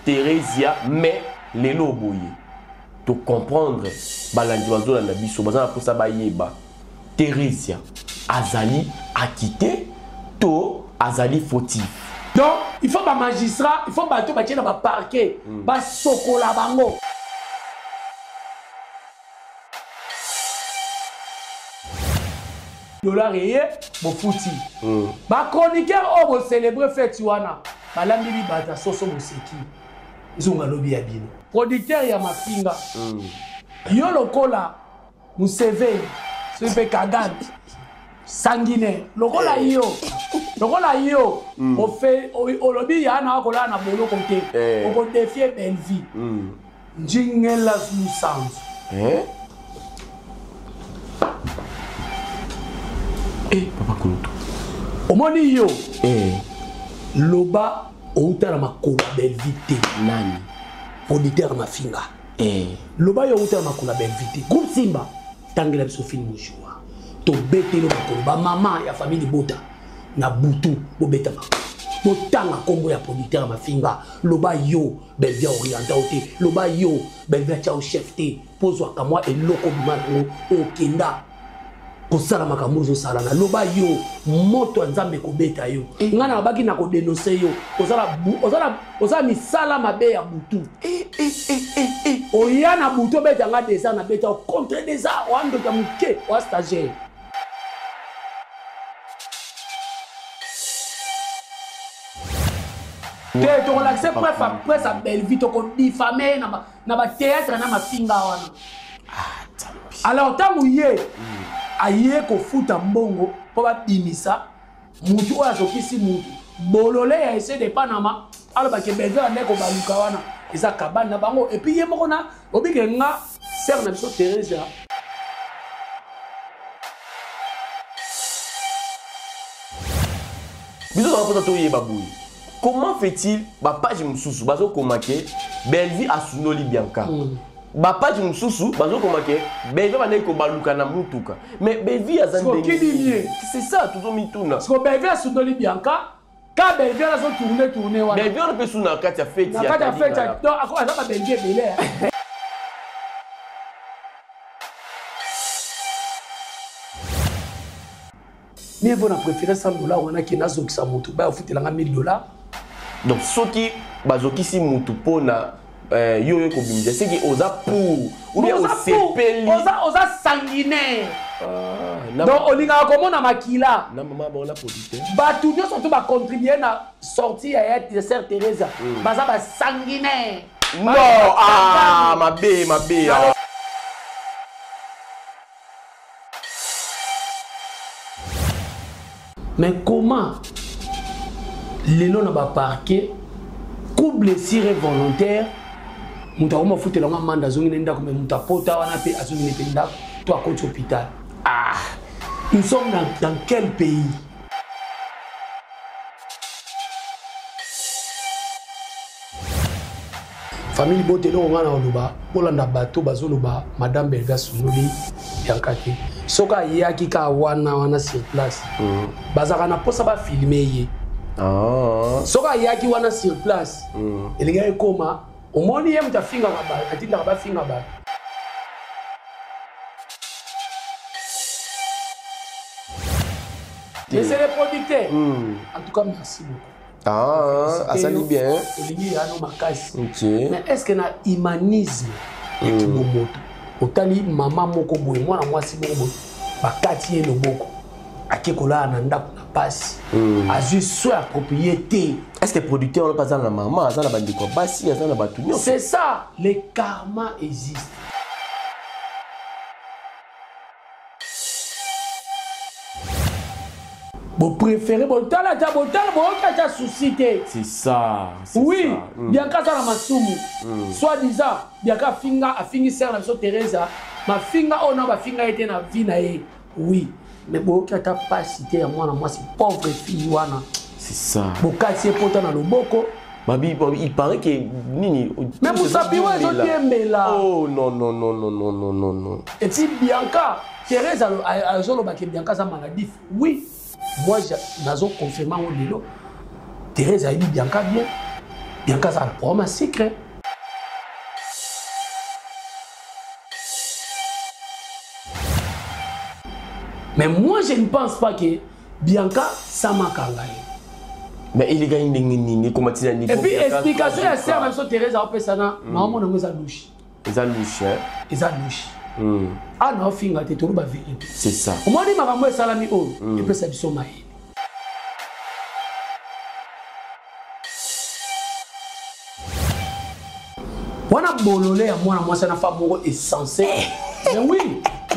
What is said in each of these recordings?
Theresia mais lelo boye to comprendre balandi bazolanda biso baza na mposa bayeba Theresia azali acquitté to azali fautif. Donc il faut ba magistrat, il faut bato batie na ba parquet, basokola bango. Dollar eye bofuti. Ba chroniqueur oyo bo célébrer fête wana balambi libata soso boseki. Nzunga lobi ya bino. Producteur ya mafinga. Yo lokola Museveni, soki mpe Kagame, sanguinaire lokola yo, lokola yo ofe olobi ya na akolala na boloko te, okodefie Bellevue. Njingela Lusanzu. Eh? Eh, papa Kulutu. Omoni yo. Loba outa na makolo ya Bellevue te. Nani? Producteur mafinga. Loba yo outa na makolo ya Bellevue te. Groupe Simba tangela biso film Joa. Tobetelo makolo ba mama ya famille Bota na butu bobeta makolo. Botanga kombo ya producteur mafinga. Loba yo Bellevue orienta yo te. Loba yo Bellevue atia yo chef te. Pozwaka mwa eloko bima nango okenda kosala makambo ozosala na loba yo moto ya Nzambe kobeta yo. Nga na babaki na kodenonse yo. Ozala misala mabe ya butu. Oya na butu obeta nga désert na beta contre désert oya ndoki ya moke oya stagiaire. Te tokolakisa presse ya Bellevue tokodifame na ba théâtre na mafinga wana. Alors ntango ye aye kofuta mbongo mpo babimisa mutu oyo azokisi mutu bolole ya ese de Panama alobaki Bellevue ande kobaluka wana eza kabane na bango et puis ye moko na obike nga sœur na biso Theresia. Biso toza mposa toyeba boye comment fait-il ba page mosusu bazokoma ke Bellevue asundoli Bianca. Ba page mosusu bazokoma ke Bellevue bandaki kobaluka na mutuka. Mais Bellevue aza Siko ndenge kidi nini? nie. C'est ça tozomituna. Siko Bellevue asundoli Bianca, ka Bellevue azo tourner, tourner wana. Bellevue wana pe su na kati ya fête Na ya kati ya Tadinga fête ya, la. donc, ako, aza ba Bellevue ebele, hein. Mieux vaut na préférer 100 $ wana ke nazokisa mutu, ba ofutela nga 1000 $. Donc soki bazokisi mutu pona yo yo kobimisa, c'est que oza pour ou bien Oza pour, osepeli. oza sanguinaire. Ah, na Donc olingaka komona makila. Na mama bona producteur. Batu nyonso to ba contribuer na sortie ya ya sœur Teresa. Baza ba sanguinaire. Non, Ba ah, mabe, mabe, ah. Mais comment lelo na ba parquet coup blessure volontaire moto akoma futela ngo amande azongi na ndako, mais moto apota wana pe azongi na pe ndako to akoti hôpital. Ah, nous sommes dans quel pays? Famille Bote eloko nga na koloba, bolanda bato bazoloba Madame Belga Sundoli Bianca te. Soki ayaki kaka wana wana sur place, bazalaka na posa ba filmer ye. Soki ayaki wana sur place, elingaki ekoma, omoni ye moto afingaka bato, atindaka bafinga bato. Mais c'est les producteurs. En tout cas, merci beaucoup. Ah, Félicité asali yo. bien. Olingi ya no makasi. Ok. Mais est-ce que na humanisme ya kibomoto, otali mama moko boye, mwana mwasi moko boye, bakati ye loboko, ake kolala na ndako na pasi. Azwi soin approprié te. Est-ce que producteur wana aza na mama, aza na bandeko ya basi, aza na bato nyonso? C'est ça, le karma existe. Bo préféré, bo tala ta, bo tala, bo oka ta souci te. C'est ça, c'est Oui, ça. Bianca za na masumu. Soit disant, Bianca finga, afingi sœur na biso Teresa, ma finga oyo na ba finga ete na vie na ye. Oui, mais bo oka ta pasi te ya mwana mwasi pauvre fille wana. C'est ça. Bo kasi pota na loboko. Babi, babi, il paraît que nini, Mais Moussa Biwa, ils ont diembela. Oh non non non non non non non non. Et puis Bianca, Thérèse a zolo ba ke Bianca za maladif. Oui, moi je nazo confirmer au lelo. Thérèse a dit Bianca bien. Bianca aza na problème ya secret. Mais moi, je ne pense pas que Bianca samakanga ye. Mais elekaki ndenge nini, ekoma ntina niveau? Et puis explication ya sœur na biso Thérèse aopesa na naomona yango eza louche. Eza louche, hein? Eza louche. Ah, naofinga te, toloba vérité. C'est ça. Omoni makambo esalami oyo, epesa biso mayele. Wana bolole ya mwana mwasi na femme moko essentiel. Mais oui,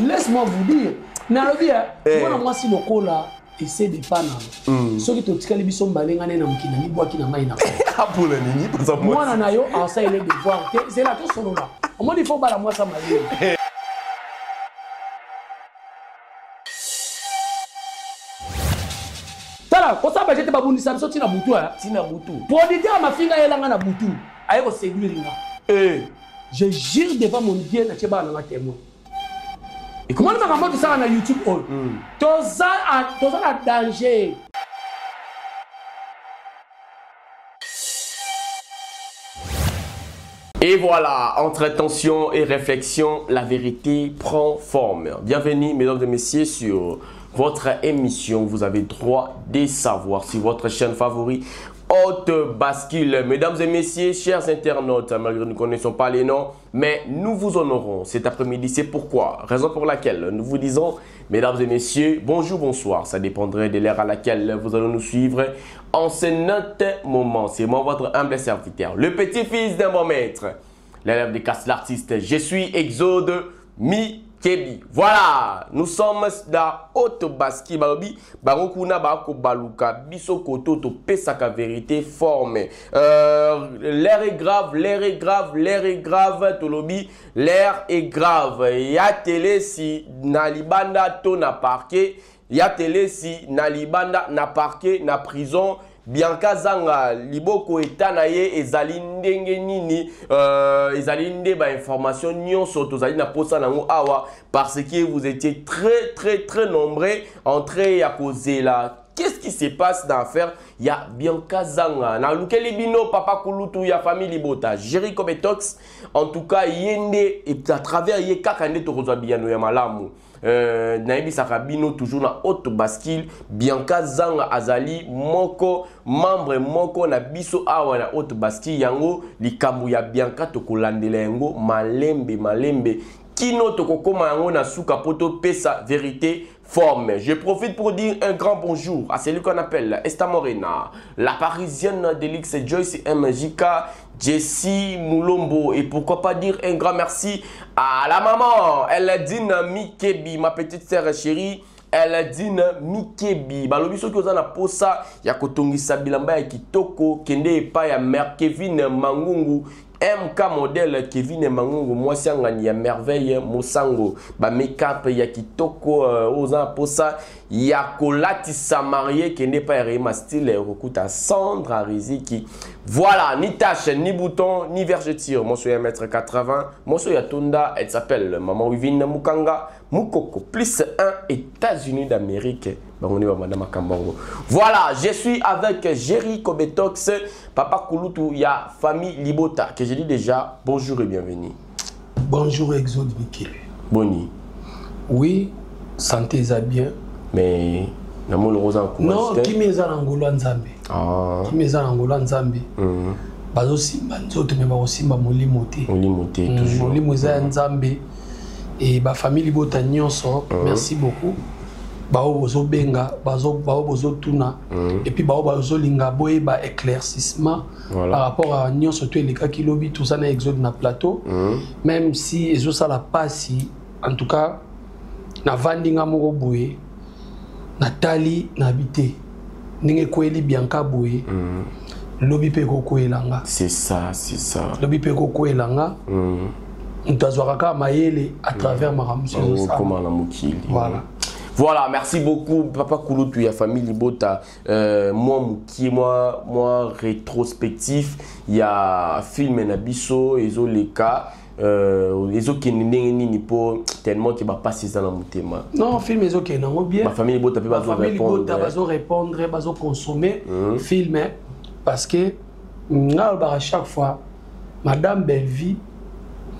laisse-moi vous dire, nalobi mwana mwasi lokola ese de pa na soki totikali biso mbalenga nde na mokili na mibwaki na mai na Apona nini? Baza mwasi. Mwana na yo asalele devoir te, zela tosolola. Omoni, fo bala mwasi ya mayele. Tala, kosala baje te, babundisa biso ntina butu, eh. Ntina butu. Producteur ya mafinga ayelanga na butu, aye koséduire nga. Je jure devant mon Dieu, natie bana nanga témoin. Omoni makambo tosala na YouTube oyo, toza na danger. Et voilà, entre tension et réflexion, la vérité prend forme. Bienvenue, mesdames et messieurs, sur votre émission. Vous avez droit de savoir sur votre chaîne favorite, Haute Bascule. Mesdames et messieurs, chers internautes, malgré nous ne connaissons pas les noms, mais nous vous honorons cet après-midi. C'est pourquoi, raison pour laquelle nous vous disons, mesdames et messieurs, bonjour, bonsoir. Ça dépendrait de l'heure à laquelle vous allez nous suivre en ce net moment. C'est moi, votre humble serviteur, le petit-fils d'un bon maître, l'élève de casse l'artiste. Je suis Exode Mikebi. Voilà, nous sommes dans Haute Bascule. Balobi, bango kuna bako baluka, biso koto to pesaka vérité forme. L'air est grave, l'air est grave, l'air est grave, tolobi, l'air est grave. Ya télé si na libanda to na parquet, ya télé si na libanda na parquet na prison. Bianca Zanga liboko eta na ye ezali ndenge nini, ezali nde ba information nyonso tozali na posa nango awa, parce que vous étiez très très très nombreux en train ya kozela. Qu'est-ce qui se passe dans l'affaire ya Bianca Zanga? Na lukeli bino papa kulutu ya famille Libota, Jericho Betox, en tout cas yende et à travers ye kaka nde tokozwa biyano ya malamu. Nayebisaka bino toujours na Haute Bascule, Bianca Zanga azali moko membre moko na biso awa na Haute Bascule. Yango likambo ya Bianca tokolandela yango malembe malembe kino tokokoma yango na suka po topesa vérité forme. Je profite pour dire un grand bonjour à celui qu'on appelle Esther Morena, la parisienne d'Elix, Joyce MJK, Jessie Moulombo, et pourquoi pas dire un grand merci à la maman Eladine Mikebi, ma petite sœur chérie Eladine Mikebi. Balobi soki oza na posa ya kotongisa bilamba ya kitoko, kende epai ya mère Kevin Mangungu, MK modèle Kevin Mangungu, mwasi angani ya merveille Mosango, ba make-up ya kitoko, oza na posa ya kolatisa marié, kende pa ya Rema style okokuta Sandra Riziki. Voilà, ni tache, ni bouton, ni vergeture. Mon soya mètre 80, mon soya Tunda, elle s'appelle Maman Wivine Mukanga Mukoko, plus 1 États-Unis d'Amérique. Bon, on y va, Madame Akambango. Voilà, je suis avec Jerry Kobetox, Papa Kulutu, ya famille Libota, que je dis déjà bonjour et bienvenue. Bonjour Exode Mikele. Boni. Oui, santé est bien. Mais namoni rosa nkouma. Non, kimi eza na ngolo ya Nzambe. Kimi eza na ngolo ya Nzambe. Bazosimba nzoto me bakosimba molimo te. Molimo te, toujours. Molimo eza ya Nzambe. Et ba famille Libota nyonso, merci beaucoup. Bao bozobenga, bao bozotuna. Et puis bao bazolinga boyeba éclaircissement par rapport à nyonso to elekaki lobi, tout ça na Exode na plateau. Même si ezosala pasi, en tout cas na vandinga moko boye, natali na habité ndenge kweli Bianca boye. Lobi pe kokwelanga. C'est ça, c'est ça. Lobi pe kokwelanga. Moto azwaka kaka mayele à travers makambo mosusu ezosala. Okoma na mokili. Voilà. Voilà, merci beaucoup Papa Kulutu ya famille Libota. Moi mukie, moi rétrospectif, il y a film na biso ezoleka, ezokende ndenge nini po tellement que ba passer ça na motema. Non, film ezokende nango bien. Ma famille Libota pe Ma bazo famille répondre. Libota bazo répondre, bazo consommer film parce que Nga alobaka chaque fois, Madame Bellevie,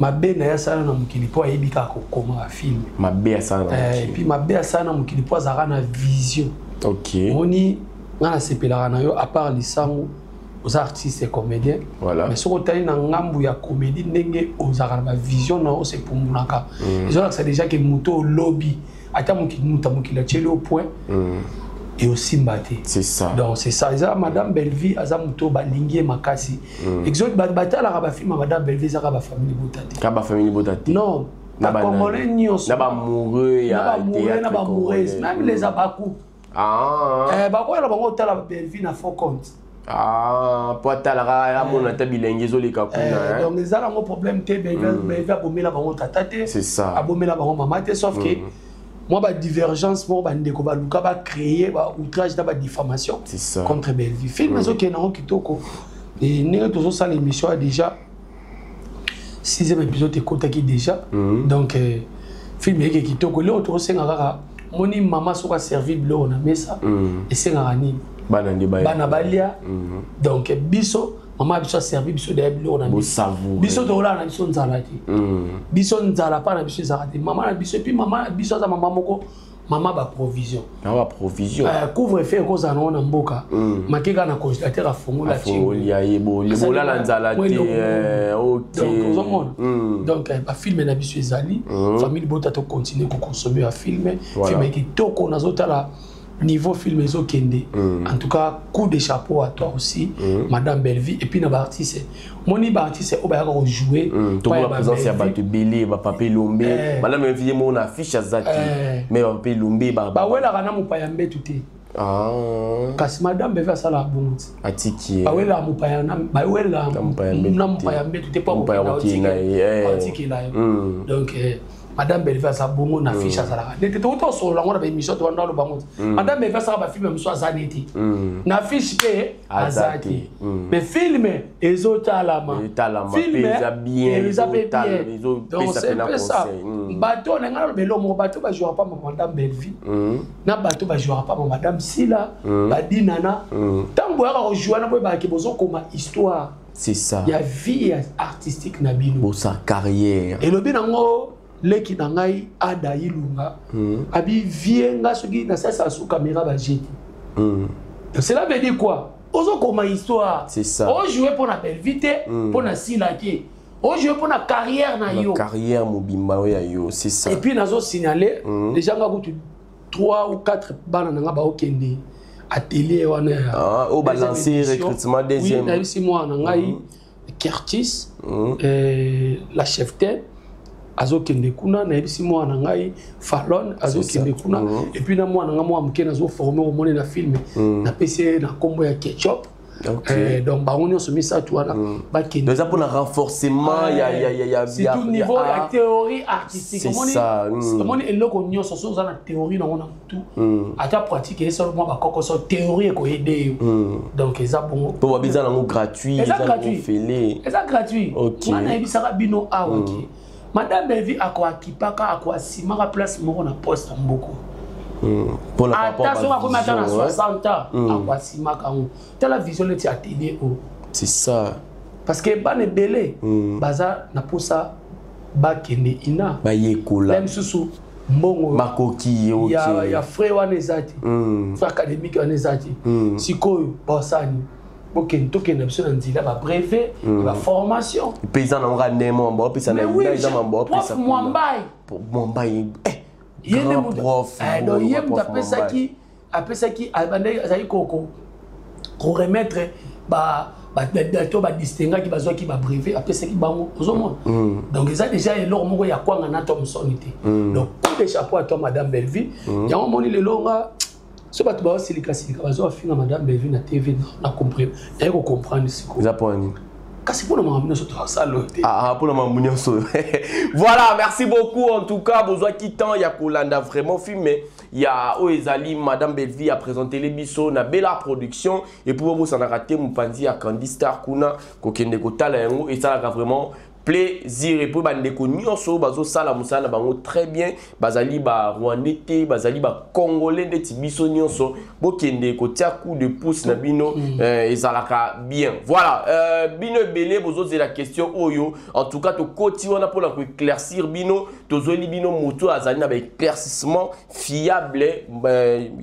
mabe na ye asala na mokili mpo ayebi kaka kokoma bafilme. Mabe asala na Et puis mabe asala na mokili mpo azalaka na vision. Omoni, nga nasepelaka na yo, à part lisango, oza artiste et comédien. Voilà. Mais soki otali na ngambu ya comédie, ndenge ozalaka na bavision na yo, osepumbunaka, ezolakisa déjà ke moto olobi ata mokili, moto ya mokili atieli au point e osimba te. C'est ça. Donc c'est ça, eza Madame Bellevie, aza moto balingi ye makasi. Exode, batalaka bafilme ya Madame Bellevie, ezaka bafamille bota te. Ka bafamille bota te. Non, bacongolais nyonso. Na bamoureux na ya bamoureux, na théâtre bamoureuse congolais. Même les abaku. Bakoyela bango otala Bellevie na faux compte. Ah, po atalaka, amona ata bilenge ezoleka kuna. Hein? Donc eza nango problème te. Bellevie abomela bango tata te. C'est ça. Abomela bango mama te, sauf que mwa badivergence moko, bandeko baluka bacréer baoutrage na badifamation C'est ça. contre Bellevie. Film ezokende yango kitoko e, ndenge tozosala émission ya déjà sixième épisode ekotaki déjà. Donc film eyeke kitoko. Eloko tokosenga kaka, moni mama soki aservi biloko na mesa, esengaka nini? Bana nde baya. Bana balia. Donc biso, mama biso aservi biso deya biloko na mesa. Bosavoure. Biso tokolala na biso nzala te. Biso nzala mpa na biso ezalaka te. Mama na biso, et puis mama na biso aza mama moko, mama baprovision. Na baprovision. Couvre-feu ekozala nango na mboka, make kaka na congélateur afongola. Afongoli ya ye, bolala nzala te. Ok. Donc ozomona. Donc bafilme na biso ezali famille bota, tocontinue koconsommer bafilme. Voilà. Filme kitoko, nazotala niveau film ezokende. En tout cas, coup de chapeau à toi aussi, Madame Bellevie, et puis na baartiste, moni baartiste oyo bayaka kojouer. Tomona présence ya bato ebele, bapapa Elombe. Madame Bellevie mo na affiche aza te. Mais bapapa Elombe bawelaka na mopaya mbetu te. Ah. Kasi Madame Bellevie asalaka bongo ti. Atiki ye. Bawelaka mopaya bawelaka Na mopaya mbetu na te. mopaya mbetu te mpo Mopaya kokende na ye. atikela yo. Donc Madame Bellevie aza bongo, na fiche azalaka nete. Tokuti osolola yango na baémission, tobanda aloba yango te. Madame Bellevie asalaka bafilme mosusu, aza neti na fiche mpe Aza aza te. te, mais film ezotalama. Ezotalama mpe eza bien, eza mpe ezotala, bien. ezopesa Donc c'est mpe na un peu ça. conseil. Bato na ngai naloba eloko moko, bato bajouaka pa Madame Bellevie na bato bajouaka pa Madame Sila, badinana, ntango boyaka kojouer na boyebaka bozokoma histoire C'est ça. ya vie ya artistique na bino. Bosa carrière. Elobi nango leki na ngai Ada Ilunga, abi vie nga soki nasalisa su caméra bajeti. Donc cela veut dire quoi? Ozokoma histoire. C'est ça. Ojoue mpo na Bellevie te, mpo na Sila te, ojoue mpo na carrière na Na yo. carrière mobimba oyo ya yo, c'est ça. Et puis nazosignaler déjà, nga kutu 3 ou 4 bana na nga baokende atelier wana ya Ah, oyo deuxième balancer édition. recrutement deuxième. Oui, nayebisi mwana na ngai Kertis, la cheftaine, azokende kuna. Nayebisi mwana na ngai Falon, azokende kuna. Et puis na mwana na ngai mwa moke nazoforme, omoni na filme, napesi ye na nkombo ya Ketchup. Donc bango nyonso misato wana bakende. Donc eza mpona renforcement ya Surtout niveau ya art. théorie artistique. C'est Omoni- ça. Omoni, eloko nyonso, soki oza na théorie nango na motu, ata pratique esala mwa bakokoso, théorie ekoyede yo. Donc eza bongo. Mpo babi eza nango gratuit. Eza Eza nango gratuit. ofele. Eza gratuit. Nga nayebisaka bino awa ke Madame Bellevie akoakipaka, akoasimaka place moko na poste ya mboka. Mpona par rapport Ata soki akomi ata na bavision, ouais. 60 ans, akoasimaka yango. Tala vision neti atelier oyo. C'est ça. Parce que bana ebele baza na mposa bakende ina Bayekola. na misusu, mbongo Makoki. ya frais wana eza te, frais académique wana eza te. Sikoyo basani bokende, tokende na biso na nzela babrevet, baformation. Mpe eza nango ka ndemo baopesa na Mais oui, eza mambo prof baopesa. Mwambai. Mwambai. Ye nde Grand moto prof. Donc ye moto Prof. apesaki, abandaki, azali koremettre bato badistinguaki, bazwaki babrevet, apesaki bango. Ozomona, donc eza déjà eloko moko ya kwanga na Thomson te. Donc coup de chapeau à toi, Madame Bellevie. Yango moni lelo nga so bato baosilikasilika, bazwa bafinga Madame Bellevie na TV, na comprendre, naye kocomprendre sikoyo. Eza mpo nini? Kasi mpona makambo nyonso tokosala oyo te. Ah, pour le moment, nyonso. Voilà, merci beaucoup. En tout cas, bozwaki temps ya kolanda vraiment film ya oyo ezali Madame Bellevie a présenté les biso na Bella Production. Et puis bosanaka te, mopanzi ya Candy Star kuna, kokende kotala yango esalaka vraiment. Plaisir. Et puis bandeko nyonso bazosala mosala na bango très bien, bazali ba Rwandais te, bazali ba Congolais ndeti biso nyonso. Bokende kotia coup de pouce na bino, ezalaka bien. Voilà, bino ebele bozozela question oyo. En tout cas tokoti wana mpona koéclaircir bino, tozweli bino moto azali na baéclaircissement fiable,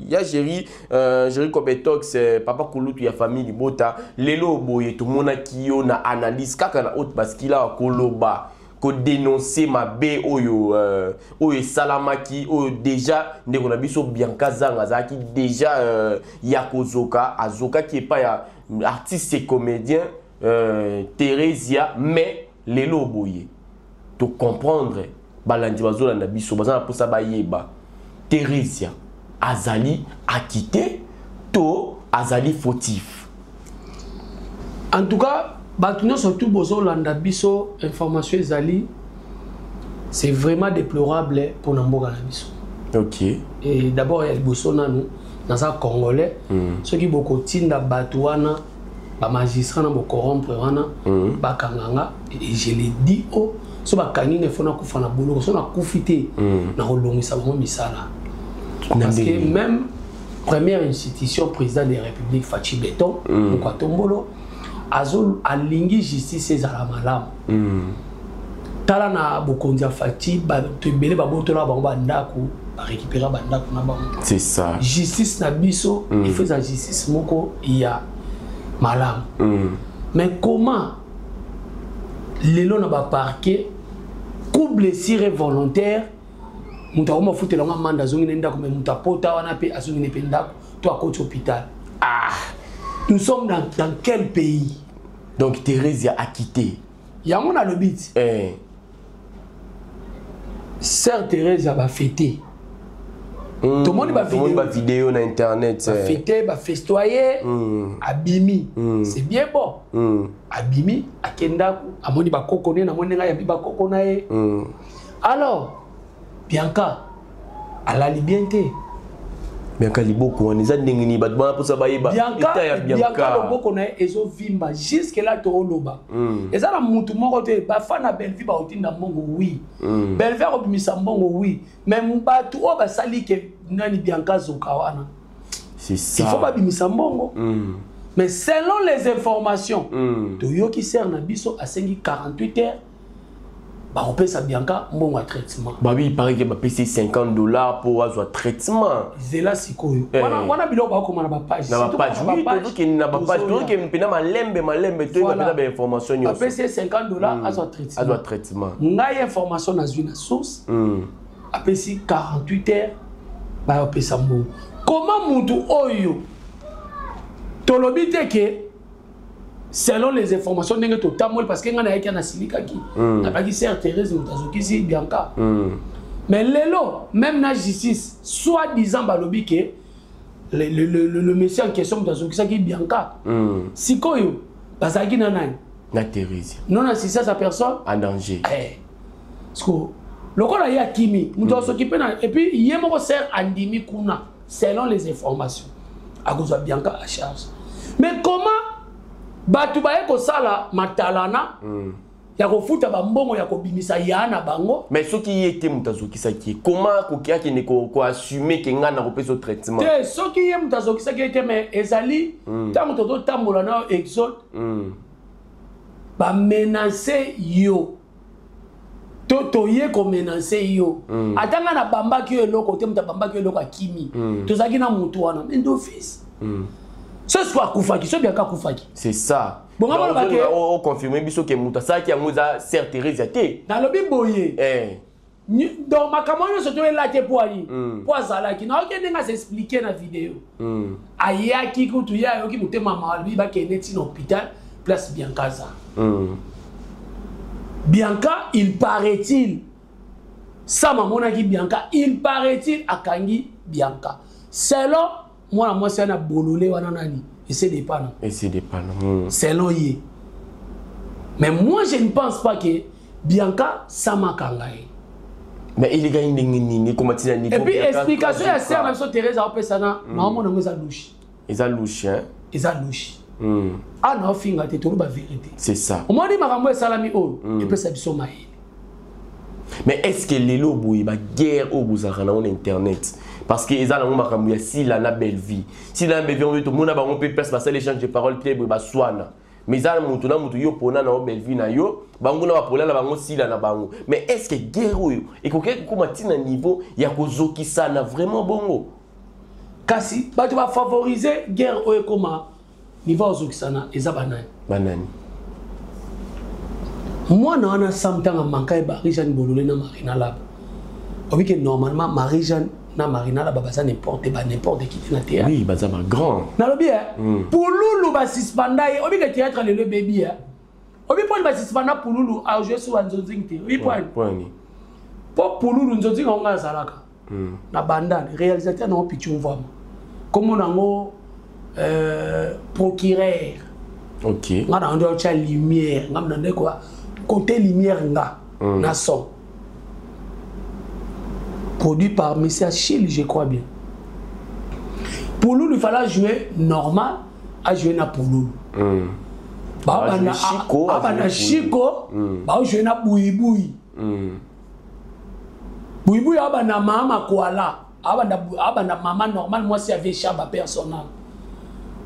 ya Jerry Kobetox, papa kulutu ya famille Libota. Lelo boye tomonaki yo na analyse kaka na haute bascule koloba, kodénoncer mabe oyo oyo esalamaki, oyo déjà ndeko na biso Bianca Zanga azalaki déjà ya kozoka, azokaki epai ya artiste et comédien Theresia. Mais lelo boye tocomprendre, balandi bazolanda biso baza na mposa bayeba: Theresia azali acquitté to azali fautif? En tout cas, bato nyonso tu bozolanda biso, information ezali, c'est vraiment déplorable mpona mboka na biso. Et d'abord, ya liboso nanu, naza Congolais. Soki bokotinda bato wana, bamagistrat na bocorrompre wana, bakanga nga. Et je le dis o so bakangi nga, ifo nakufa na boloko. So nakufi te, nakolongisa bango misala, parce que même première institution, président de la République Fatshi Béton, moko atombolo azo alingi justice ezala malamu. Tala na bokonzi ya Fatshi, bato ebele babotola bango bandako, barécupéra bandako na bango. C'est ça. Justice na biso, il faut eza justice moko ya malamu. Mais comment lelo na baparquet, coup blessure volontaire, moto akoma futela ngo amende, azongi na ndako, mais moto apota wana mpe azongi ne mpe ndako to akoti hôpital? Ah. Nous sommes dans quel pays? Donc Thérésia acquitté? Yango nalobi ti. Sœur Thérèse bafete. Tomoni ba bavidéo na internet. Bafete, bafestoye. Abimi. C'est bien bon. Abimi, akendako, amoni bakoko ne, namoni ndenge ayambi bakoko na ye. Alors Bianca alali bien te. Bianca, liboko wana eza ndenge nini? Bato bana mposa bayeba état ya Bianca. Loboko na ye ezovimba jusque là tooloba. Eza na mutu moko te. Bafan na Bellevie bakotinda mbongo, oui. Bellevie akobimisa mbongo, oui, mais bato oyo basali ke nani, Bianca azoka wana, C'est ça. il faut babimisa mbongo. Mais selon les informations, toyoki sœur na biso asengi 48 heures, bakopesa Bianca mbongo ya traitement. Babi, il paraît que bapesi 50 $ mpo azwa traitement. Zela sikoyo. Eh. Wana biloko bakokoma na bapage. Na bapage, oui. Tozokende na bapage, tozokende mpena malembe malembe, toyeba mpena bainformation nyonso. Bapesi ye 50 $ azwa traitement. Azwa traitement. Ngai information nazwi na source, apesi 48 heures, bayopesa mbongo. Comment mutu oyo tolobi te ke selon les informations ndenge totamboli, parce que ngai nayaki nasilikaki, nabaki sœur Thérèse moto azokisi Bianca. Mais lelo même na justice, soit disant balobi ke le monsieur en question moto azokisaki Bianca. Sikoyo bazalaki na nani? Na Thérésia. Non assistance à personne en danger. Eh. Parce que lokola ye akimi, moto asoki mpe na, et puis ye moko sœur andimi kuna, selon les informations, akozwa Bianca à charge. Mais comment bato baye kosala matalana ya kofuta bambongo ya kobimisa ya na bango? Mais soki ye te moto azokisaki ye, comment akoki akende koassume ke ngai nakopesa traitement? Te, soki ye moto azokisaki ye te, mais ezali ntango tozotambola na exode, bamenace yo to toye komenacer yo. Ata ngai nabambaki yo eloko te, moto abambaki yo eloko akimi. Tozalaki na motu wana, mais d'office so siko akufaki, so Bianca akufaki. C'est ça. Bon, nga baloba ke- Oconfirme biso ke moto asalaki yango eza sœur Thérésia te? Nalobi boye. Donc makambo nyonso toyela te mpo ani mpo azalaki, nayoki ndenge as'expliquer na video. Ayaki kutu, ye ayoki motema mawa, alobi bakende ntina hôpital place Bianca aza. Bianca, il paraît-il, Sam amonaki Bianca, il paraît-il akangi Bianca, selon mwana mwasi wana bolole wana nani, esedepana. Esedepana. Selon ye. Mais moi, je ne pense pas que Bianca, Sam akanga ye. Mais elekaki ndenge nini, ekoma ntina niveau? Et puis Bianca explication ya azoka. sœur na biso Thérèse aopesa na naomona yango eza louche. Eza louche, hein? Eza louche. Ana ofinga te, toloba vérité. C'est ça. Omoni makambo esalami oyo epesa biso mayele. Mais est ce que lelo boye baguerre oyo bozalaka nango na internet, parce que eza nango makambo ya Sila na Bellevie, Sila na Bellevie oyo tomona bango mpe place basala échange de parole te boye baswana, mais eza na motu na motu, yo pona na yo Bellevie na yo, bango na bapola na bango Sila na bango. Mais est ce que guerre oyo ekoki kokóma ntina niveau ya kozokisana vraiment bongo? Kasi bato bafavorize guerre oyo ekóma niveau azokisana eza banani? Banani? Mwana wana Sam, ntango amanka ye Marie Jeanne Bolole na Marina Laba, obi ke normalement Marie Jeanne na Marina Laba baza n'importe ba n'importe qui te na théâtre. Oui, baza bagrand. Nalobi e Pululu basuspenda ye. Obi ke théâtre lelo ebebi e obi mponi basuspenda Pululu ajoue su banzonzingi te. Obi pwani? Poani? Mpo Pululu nzonzingi yango nga azalaka na bandane, réalisateur nango Pichu Mvwama, kombo nango procureur. Nga na ndo otya lumière, nga na nde kwa côté lumière, nga na son produit par Monsieur Achille, je crois bien. Pululu, il fallait jouer normal, a jouer na Pululu. Babanda Chico, abanda Chico, ba jouer na Buibui. Buibui abanda mama Koala, abanda abanda mama normal, moi si avait chaba personnel.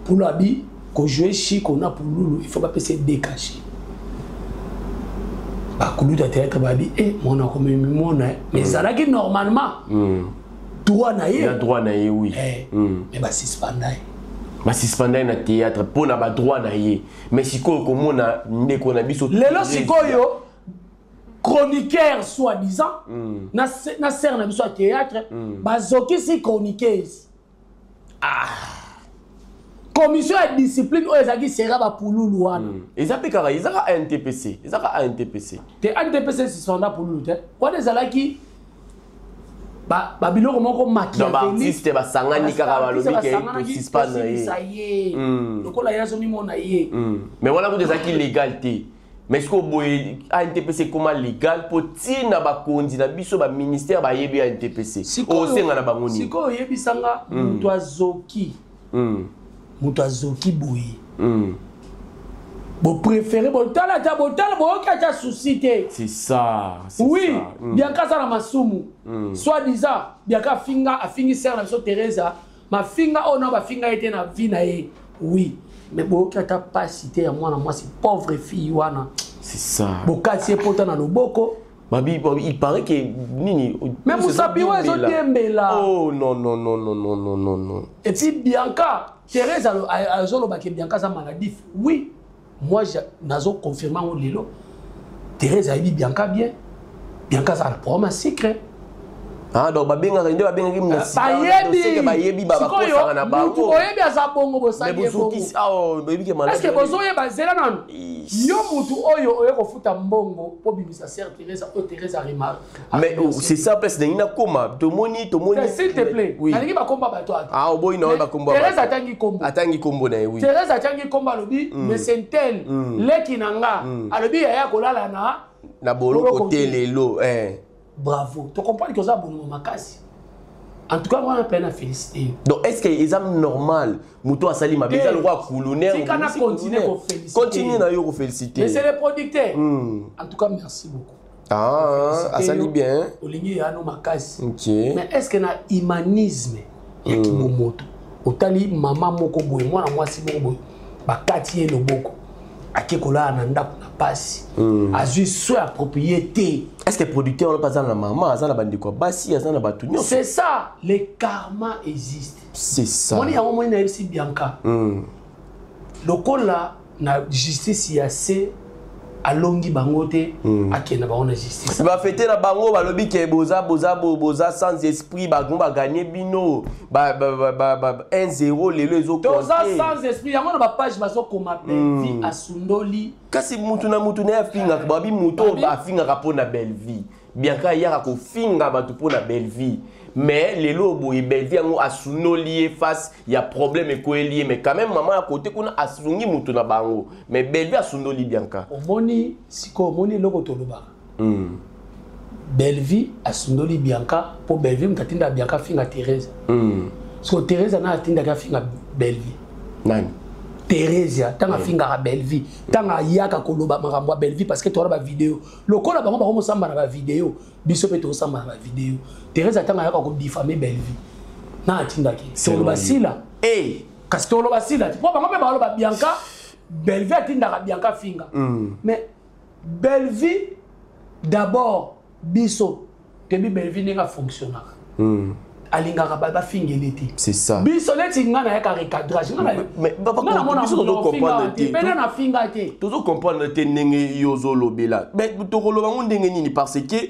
Pululu abi ko jouer Chico na Pululu, il faut pas passer décaché. Bakuluta théâtre babi eh mwana komemi mwana, mais ezalaki normalement droit na ye. Ya droit na ye, oui. Eh, mais basuspenda ye. Basuspenda ye na théâtre mpo na badroit na ye, mais sikoyo komona ndeko na biso lelo sikoyo chroniqueur soi-disant na sere na biso ya théâtre bazokisi chroniqueuse. Commission ya discipline oyo ezalaki sera bapululu wana. Eza mpe kaka, eza kaka ANTPC, eza kaka ANTPC. Te, ANTPC suspenda Pululu te. Wana ezalaki babiloko moko. Donc baartiste basangani kaka, balobi ke tosuspendre ye ye lokola ye azomimona ye. Mais wana kutu ezalaki légal te. Mais sikoyo boye ANTPC ekóma légal mpo ntina bakonzi na biso, baministère bayebi ANTPC. Osenga na bango nini? Sikoyo oyebisanga, moto azoki, moto azoki boye, bopréféré botala ata, botala, boyoki ata souci te. C'est ça. Oui ça. Bianca aza na masumu. Soit disant Bianca afinga, afingi sere na biso Teresa, mafinga oyo na bafinga ye te na vie na ye, oui, mais boyoki ata pasi te ya mwana mwasi, pauvre fille wana. C'est ça. Bokati ye pota na loboko. Babi, il paraît que nini. Mais mosapi oyo ezodiembela. Oh non, non, non, non, non, non, non, non. Et puis Bianca, Thérèse azolobaki Bianca aza maladif. Oui, moi nazoconfirme yango lelo. Thérèse ayebi Bianca bien. Bianca aza na problème ya secret. Ah, donc babengaka nde babengaki na Bayebi. Bayebi, bakosaka na bango. Bango. Oyebi aza bongo, bosali ye bongo. Boyebi ke Est ce que bozoyeba? Zela nanu. Yo mutu oyo oye kofuta mbongo mpo bimisa sœur Thérèse oyo Thérèse arima. Mais oh, c'est ça, place ndenge nakoma, tomoni, tomoni. S'il te plaît. Oui. Nalingi bakomba bato ata. Ah, oboyi na oyo bakombo. Thérèse atangi kombo. Atangi kombo na ye, oui. Thérèse atangi kombo, alobi mais un tel, leki na nga, alobi yaya kolala na na boloko te lelo, eh. Bravo, tocomprendre ke oza bolingo makasi. En tout cas wana mpe na félicité yo. Donc est ce que eza normal moto asali mabe, eza lokola kulunere? Tika na continue koféliciter. Continue na yo koféliciter. Mais c'est le producteur. En tout cas, merci beaucoup. Ah, asali bien. Olingi yano makasi. Ok. Mais est ce que na humanisme ya kimomoto, otali mama moko boye, mwana mwasi moko boye, bakati ye loboko, ake kolala na ndako na pasi, azwi soin approprié te? Est ce que producteur wana mpe aza na mama, aza na bandeko ya basi, aza na bato nyonso? C'est ça, le karma existe. C'est ça. Moni yango, moni nayebisi Bianca, lokola na justice ya se alongi bango te, akende bango na justice. Bafete na bango, balobi ke boza boza boza sans esprit, bango baganye bino ba 1-0 lelo. Toza ezokonte. Sans esprit yango na bapage bazokoma Bellevie asundoli. Kasi mutu na mutu na ye afingaka, babi mutu oyo afingaka mpo na Bellevie. Bianca ayaka kofinga bato mpo na Bellevie, mais lelo boye Bellevie yango asunoli ye face ya problème ekweli ye. Mais quand même mama ya kote kuna asungi mutu na bango, mais Bellevie asundoli Bianca. Omoni sikoyo, omoni eloko tolobaka. Bellevie asundoli Bianca mpo Bellevie moto atindaka Bianca afinga Thérèse. Siko Thérèse ana atindaki afinga Bellevie. Nani? Thérésia ntango afingaka Bellevie, ntango ayaka koloba makambo ya Bellevie, parce que towana bavideo lokola bango bakomosamba na bavideo, biso mpe tozosamba na bavideo. Thérésia ntango ayaka kodiffamer Bellevie, na atindaki toloba sila. Kasi toloba sila mpo bango mpe baloba Bianca, Bellevie atindaka Bianca finga. Mais Bellevie d'abord, biso toyebi Bellevie ndenge afonctionnaka. Alingaka bafingele te. C'est ça. Biso neti nga nayaka recadrage. Pene nafinga te. Tozocomprendre te ndenge yo ozolobela, mais tokoloba ngo ndenge nini? Parce que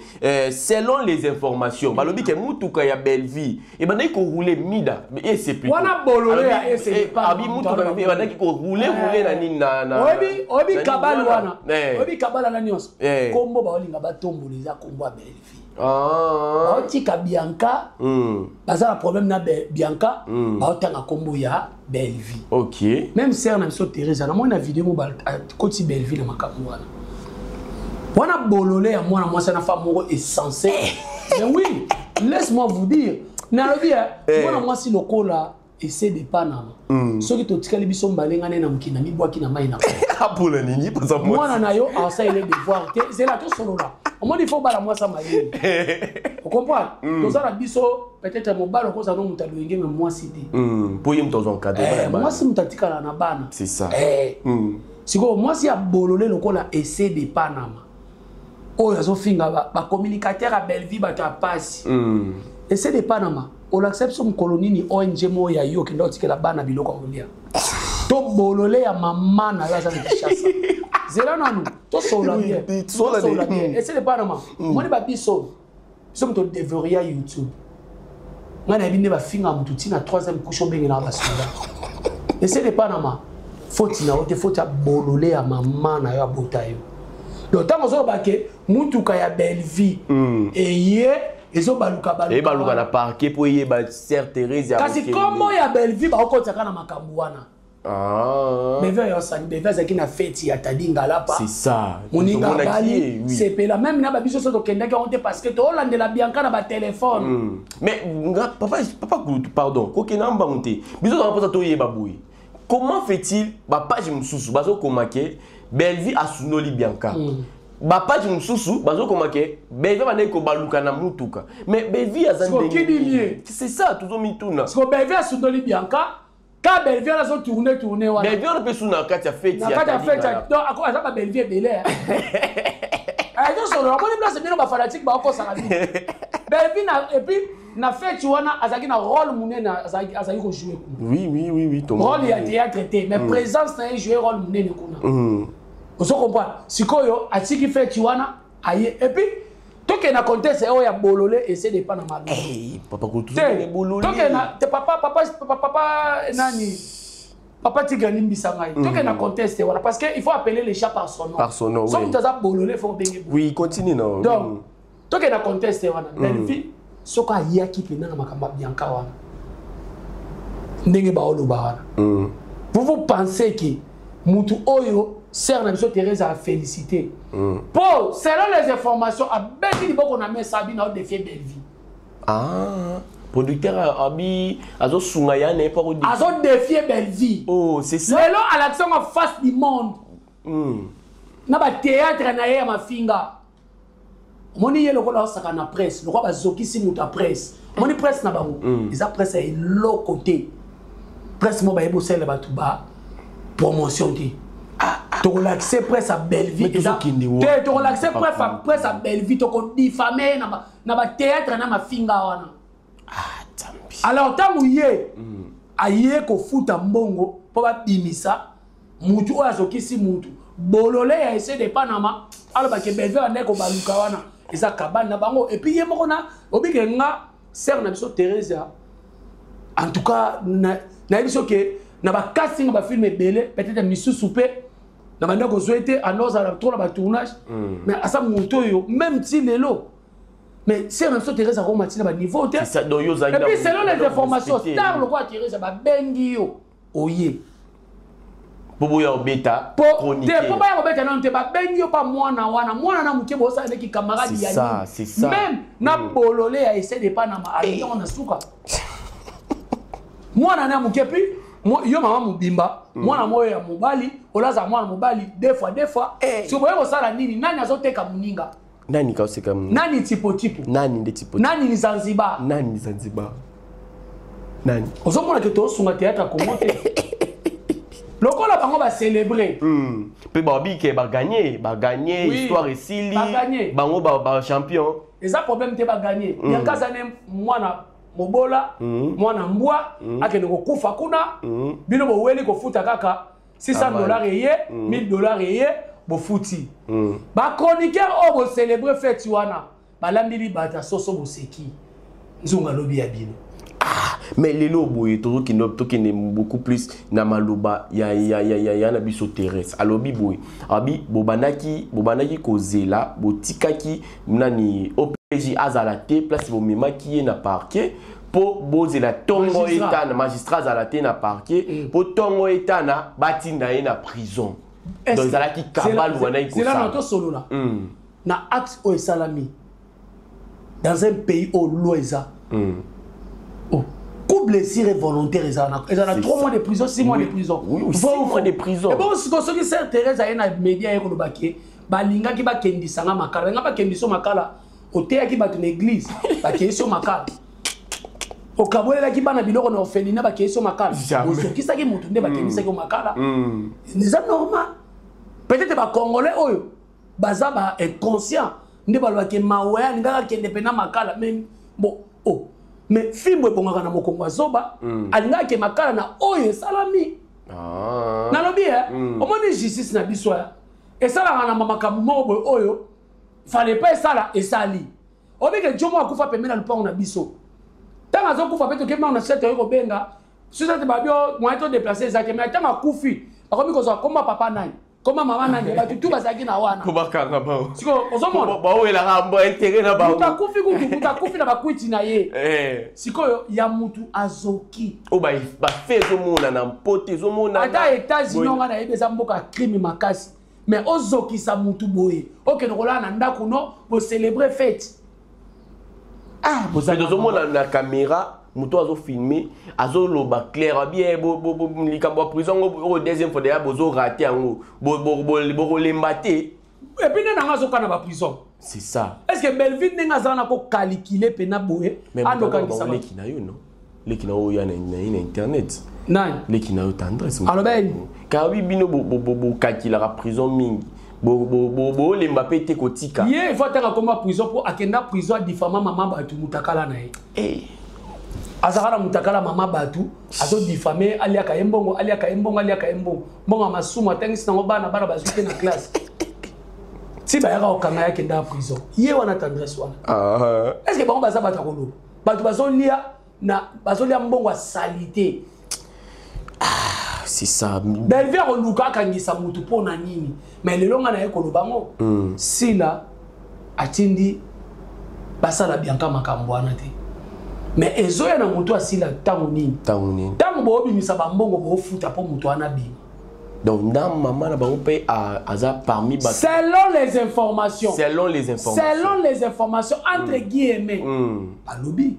selon les informations, balobi ke mutuka ya Bellevie ebandaki korouler mida ese plutôt. Wana bololo ya ese. Abi mutuka ebandaki korouler roule na nini na Oyebi kabale wana, oyebi kabale wana nyonso, kombo baolinga batombola eza kombo ya Bellevie. Baotika Bianca, baza na problème na Bianca, baotanga kombo ya Bellevie. Même sœur na biso Thérèse, namoni na video mo akoti Bellevie na makambo wana. Wana bolole ya mwana mwasi na femme moko essentiel. Mais oui, laisse-moi vous dire, nalobi mwana mwasi lokola ese de Panama, soki totikali biso mbalenga nde na mokili na mibwaki na mai na. Mpona nini? Mwana na yo asalele devoir te. Zela tosolola. Omoni, faut bala mwasi mayele, ocomprendre? Toza na biso peut-être mobali okozala no moto alongi, mais mwasi te. Mpo ye moto azwa encadre. Mwasi moto atikala na bana. C'est ça. Sikoyo mwasi ya bolole lokola ese de Panama oyo azofinga bacommunicateur ya Bellevie, bato ya pasi. Ese de Panama, olakisa biso mokolo nini ONG moko ya yo okenda otikela bana biloko ya kolia? To bolole ya mama na yo aza na Kinshasa. Zela nanu tosolola bien, tosolola bien. Ese de Panama, omoni babiso, biso moto déverrouilla YouTube. Ngai nayebi nde bafinga motu ntina troisième couche obengelaka basoda. Ese de Panama, foti na yo te, foti ya bolole ya mama na yo abota yo. Donc ntango ozoloba ke mutuka ya Bellevie eye ezobaluka. Ebaluka na parquet mpo eyeba sœur Thérèse. Kasi kombo ya Bellevie baokotiaka na makambo wana. Bellevie oyo osani, Bellevie azalaki na feti ya Tadi Ngalapa. C'est ça. Moninga abali sepela même na babiso so tokendaki yango te parce que toolandela Bianca na batelefone. Mais nga papa, papa Kulutu, pardon, kokenda mbangu te. Biso toza mposa toyeba boye: comment fait-il bapage mosusu bazokoma ke Bellevie asundoli Bianca, bapage mosusu bazokoma ke Bellevie bandeki kobaluka na mutuka? Mais Bellevie aza ndenge, c'est ça tozomituna. Siko Bellevie asundoli Bianca ka Bellevie wana azotourne tourne wana. Bellevie wana mpe su na kati ya feti. Na kati ya feti. Donc aza babellevie ebele. Ezosolola moni place bino bafanatike bakosaka bino. Bellevie na et puis na feti wana azalaki na rôle monene, azalaki kojouer kuna. Oui. Rôle ya théâtre te, mais présence na ye jouer rôle monene kuna. Ozo comprendre? Sikoyo atiki feti wana aye, et puis tokende na contexte oyo ya bolole ese depa na malu. Papa. Tokende te, papa, papa, papa nani, papa Tigre, limbisa ngai. Tokende na contexte wana parce que il faut appeler les chats par son nom. Par son nom. So moto aza bolole, faut obenge. Oui, continue non. Donc tokende na contexte wana. Bellevie soki ayaki mpenza na makambo ya Bianca wana ndenge baoloba wana, vous vous pensez que mutu oyo sœur na biso Thérèse a félicité po selon les informations abeti liboko na mesa, abi na odéfier Bellevie. Ah, producteur abi azosunga ya na ye mpo Azodéfier Bellevie. Oh, c'est ça. Lelo alakisi yango face du monde na bathéâtre na ye ya mafinga. Omoni ye lokola osaka na presse, lokola bazokisi moto ya presse. Omoni presse na bango eza presse ya eloko te, presse mo bayebi osalela bato ba promotion te. Tokolakise presse ya Bellevie te, tokolakise presse ya Bellevie, tokodiffamer na bathéâtre na mafinga wana. Alors ntango ye aye kofuta mbongo mpo babimisa mutu oyo azokisi mutu, bolole ya ese de Panama alobaki Bellevie bandeki kobaluka wana eza kabane na bango. Et puis ye moko na obike nga sœur na biso Thérésia, en tout cas nayebi soki na bacasting bafilm ebele, peut-être misusu mpe na bandeko ozwa ete ando ozala trop na batournage, mais aza moto oyo même ti lelo. Mais sœur na biso Thérèse akoma ntina baniveau te. Et puis selon les informations, star lokola Thérèse babengi yo oye. Mpo boya obeta. Te, mpo baya kobeta nano te, babengi yo mpa mwana wana, mwana na moke bosala ndeki camarade ya nini, même na bolole ya ese de Panama alingi yango na suka mwana na moke. Puis Yo mama mobimba, mwana moyo ya mobali, olaza mwana mobali deux fois deux fois. Si boye kosala nini? Nani azoteka muninga? Nani kaoseka muninga? Nani tipo tipo? Nani nde tipo? Nani ni Zanzibar? Nani ni Zanzibar? Nani? Ozomona ke tosunga théâtre Congo te. Lokola bango ba célébrer. Pe ba bi ke ba gagner, ba gagner histoire esili. Bango ba champion. Eza problème te ba gagner. Bianca zane mwana mobola, mwana mbwa, akende kokufa kuna. Bino boweli kofuta kaka $600 eye, $1000 eye, bofuti. Ba chroniqueur oyo bo célébrer fête wana, balambi libata soso boseki. Nzunga lobi ya bino. Ah, mais lelo boye tokende beaucoup plus na maloba ya ya ya ya ya na biso Thérèse. Alobi boye, abi bobanaki kozela, botikaki nani OPJ azala te place bomemaki ye na parquet po bozela tongo etana magistrat azala te na parquet po tongo etana batinda ye na prison. Donc ezalaki kabal wana ikosala. Zela na tosolola. Na acte oyo esalami dans un pays où loi eza. Oh, coup blessure est volontaire, ils ont 3 mois de prison, 6 mois de prison. Oui, 6 mois de prison. Et bon, ce qui sert Thérèse a un média et kolobaki, balinga ki bakendisa nga makala, nga bakendiso makala, oteya ki bato na église, bakendiso makala. Okabolela ki bana biloko na orphelinat bakendiso makala. Ozokisaki mutu nde bakendisaki makala. C'est normal. Peut-être ba Congolais oyo baza ba inconscient nde balobaki mawe alingaka kende pena makala, mais bon oh mais fimbo ebongaka na mokongo azoba alingaka ke makala na oyo esalami. Nalobi omoni justice na biso ya esalaka na makambo moko boye oyo fallait pas esala esali. Obike jomo akufa pembeni na lupango na biso. Tango azokufa pe tokei na sete oyo kobenga sute babio moyen to déplacer ezalaki, mais tango akufi bakomi kozwa komba papa nani koma mama nani bato tu bazalaki na wana. Kobakanga bao. Siko ozomona bawelaka mbo intérêt na bango. Mutu akufi kutu, mutu akufi na bakwiti na ye. Sikoyo ya mutu azoki. O ba ba fait ezomona na mpote ezomona. Ata États-Unis nga na yebi eza mboka crime makasi. Mais ozokisa mutu boye. Okende kolala na ndako no, bo célébrer fête. Ah, bozali ozomona na caméra mutu azo filmer, azo loba clair bien bo bo bo likambo ya prison ngo deuxième fois déjà bozo rater yango. Bo bo bo bo lemba te. Et puis nanga azo kana ba prison. C'est ça. Est-ce que Bellevue ndenga za na ko calculer pena boye? Ando kanisa leki na yo non? Leki na yo ya na na internet. Nani? Leki na yo tendresse. Alors ben kabi bino bo bo bo calculer prison mingi. Bo bo bo bo lemba pe te kotika. Ye il faut ataka koma prison pour akenda prison diffamant maman batu mutakala na ye. Eh. Azakala mutakala mama batu azo diffamer aliaka embongo aliaka embongo aliaka embongo. Mbongo masumu atangisi nango bana bana bazuki na classe. Si ba yaka okanga ya kenda prison. Ye wana tendresse wana. Ah. Est-ce que bango baza bata kolo? Batu bazolia na bazolia mbongo ya salité. Ah, c'est ça. Bellevue akoluka akangisa mutu pona nini? Mais lelo nga na ye koloba ngo. Sila atindi basala Bianca makambo wana te. Mais ezoya na mutu asila tango nini? Tango nini? Tango boobimisa ba mbongo boofuta po mutu wana bima. Donc ndam maman na bango pe aza parmi ba selon les informations. Selon les informations. Selon les informations entre guillemets. Balobi.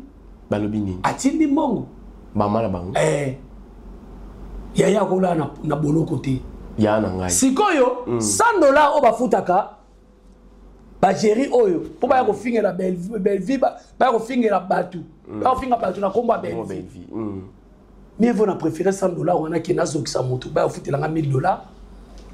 Balobi nini? Atindi mbongo. Maman na bango. Eh. Yaya kola na boloko te. Ya na ngai. Sikoyo $100 oyo bafutaka ba géri oyo po ba ya kofingela Bellevue ba ya kofingela batu. Ba kofinga batu na kombo ya Bellevue. Mieux vaut na préférer $100 wana ke nazokisa mutu ba futela nga $1000.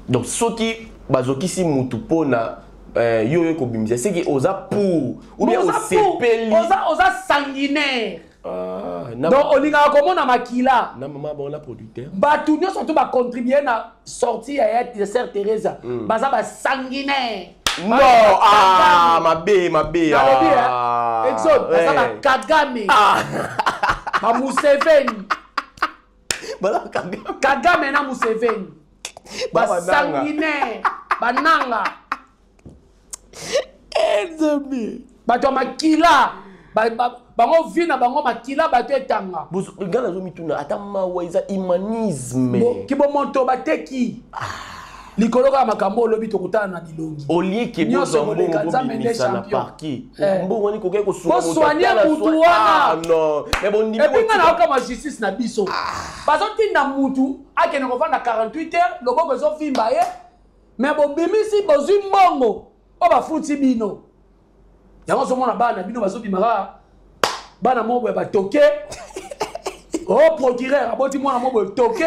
Donc soki bazokisi mutu pona yo yo kobimisa c'est que oza pour ou bien osepeli. Oza sanguinaire. Ah, donc olingaka komona makila. Na maman bon la producteur. Batu nyonso to ba contribuer na sortie ya sœur Teresa. Baza ba sanguinaire. Non, ah, ma bé, ma bé. Ah. Exode, baza ba Kagame. Ah. Ba Museveni. Baza Kagame. Kagame na Museveni. Ba sanguinaire, ba nanga. Enzami. Bato makila. Bango vi na bango makila bato etanga. Ngana zo mituna ata mawa eza humanisme. Ki bo moto bateki. Ah. Likolo kaka makambo olobi, tokutana na bilongi. Olie ke Nyonso bozwa mbongo ekoleka, Nzambe nde bobimisa na champion. parquet. Eh. Mbongo wani kokai kosunga moto Kosoigne atala mutu soin. wana. Ah, non mais bondimi Et puis nga kotika- nayoka ma justice na biso, bazotinda mutu akende kovanda 48 heures, loboko ezovimba ye, mais bobimisi, bozwi mbongo oyo bafuti bino yango. Ozomona bana na bino bazobima kaka bana moko boye batoke o procureur aboti mwana moko boye toke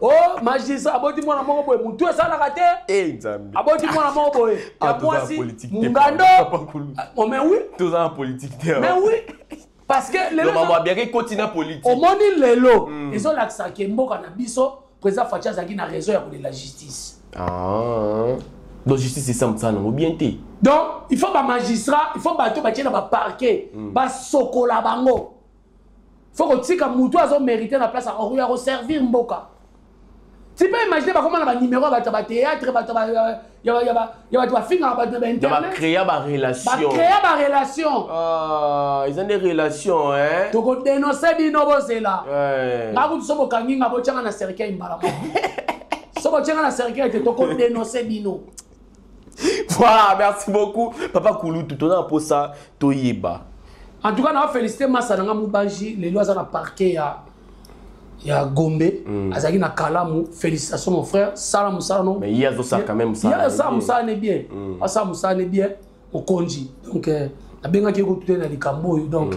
o magistrat aboti mwana moko boye, mutu esalaka te. Eh, Nzambe. Aboti mwana moko boye Ah, ya toza na mwasi politique te, mungando. papa Kulu. Oh, mais oui. Toza na politique te. Mais oui, parce que lelo Donc maman abiaki ekoti na politique. Omoni lelo ezolakisa ke mboka na biso, président Fatshi azalaki na raison ya kolela justice. Ah. Donc justice esa mosala nango bien te. Donc il faut bamagistrat, il faut bato batie na baparquet, basokola bango. Faut kotika mutu azomérite na place ya koservir mboka. Tu peux imaginer, bakoma na banuméro ya bato ya bathéâtre, bato ya bato bafingaka bato na Donc bainternet. bacréa barelation. Bacréa barelation. Ah, eza nde relation, hein? Tokodénonce bino, bozela. Ouais. Nga kutu so bokangi nga, botyanga na cercueil mbala moko. So botyanga na cercueil te, tokodénonce bino. Voilà, merci beaucoup papa Kulutu. Toza na mposa toyeba. En tout cas, na félicité masa na nga Mobanji. Lelo aza na parquet ya Gombe, azalaki na Kalamu. Félicitations mon frère, sala mosala no. Mais ye azosala quand même mosala Ye asala bien. mosala ne bien, asala mosala ne bien, mokonzi. Donc nabengaki ye kutu te na likambo oyo. Donc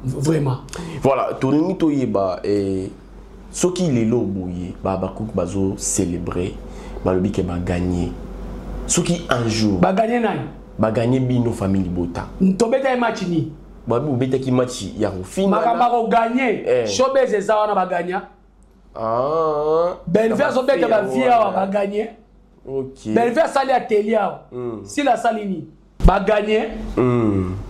vraiment. Voilà, tolingi toyeba soki lelo boye bakoki bazocélébrer, balobi ke bagagné, soki un jour Bagagné nani? Bagagné bino, famille libota. Tobeta ye match nini? Babi obetaki match ya kofinga. Makambo akogagner. Eh. Showbuzz eza wana, bagagna. Ah, Belvi azobeta bavie awa, wana. Bagagné. Ok. Belvi asali atelier awa, sila asali nini, bagagné.